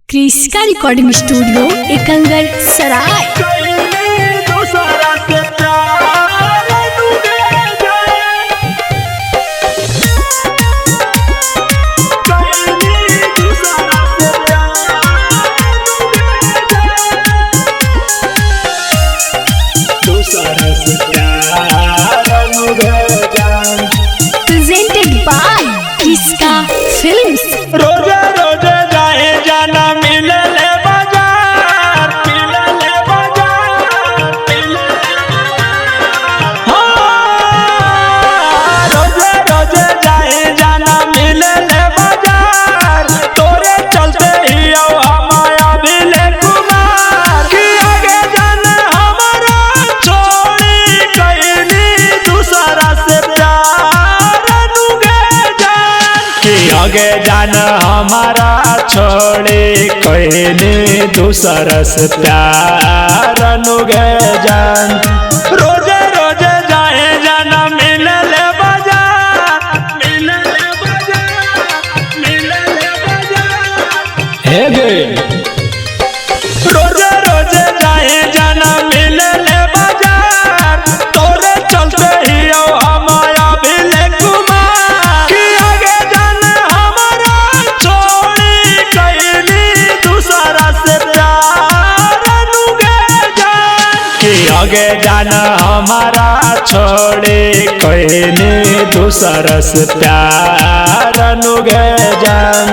क्रिस्का recording studio Ekangal Sarai. Presented by Kriska films. रोजे रोजे जाए जाना मिले ले बाजार, मिले ले बाजार, मिले। हाँ, रोजे रोजे जाए जाना मिले ले बाजार, तोरे चलते ही आओ हमारा मिले कुमार। कि आगे जाना हमारा छोड़ी कैली दूसरा से प्यार नुगे जान। कि आगे जाना हमारा छोड़े कहने दूसरा से प्यार नुगे जान। रोजे रोजे जाए जाना मिले ले बाजार, मिले ले बाजार, मिले ले बाजार। हे गे रोजे रोजे जाए जाना मिले ले बाजार, तोरे चलते ही आओ हमारा मिले कुमार। कि आगे जाना हमारा छोड़ी कैली दूसरा से प्यार नुगे जान। कि आगे जाना हमारा छोड़ी कैली दूसरा से प्यार नुगे जान।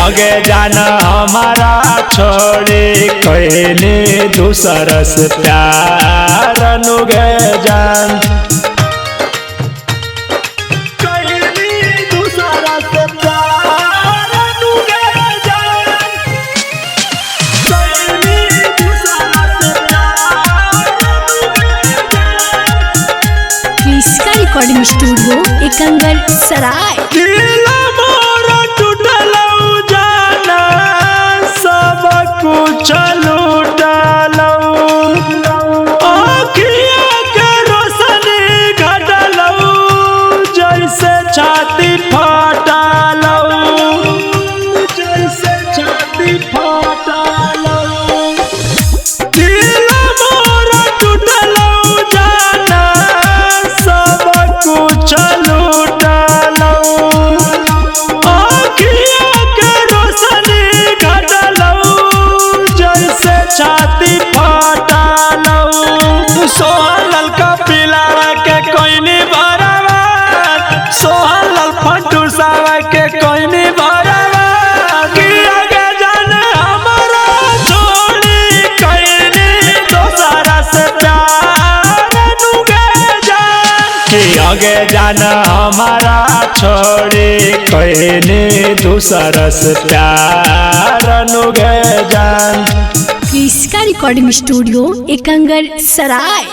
आगे जाना हमारा छोड़ी कहने दूसरा से प्यार नुगे जान। दूसरा से प्यार नुगे जान। क्रिस्का रिकॉर्डिंग स्टूडियो एकंगल सराय। कुछ लूटलौ आँखिया के रोशनी घटलौ, जैसे छाती फटलौ, जैसे छाती फटलौ। दिल मोरा टूटलौ जाना सब कुछ लूटलौ, आँखिया के रोशनी घटलौ, जैसे छाती फटलौ। सोहन लाल का पिलावा के कोइनी बराबर, सोहन लाल फटूसावा के कोइनी बराबर। कि आगे जाना हमारा छोड़ी कैली दोसरा से प्यार नुगे जान। कि आगे जाना हमारा छोड़ी कैली दूसरा से प्यार नुगे जान। क्रिस्का रिकॉर्डिंग स्टूडियो एकंगल सराय।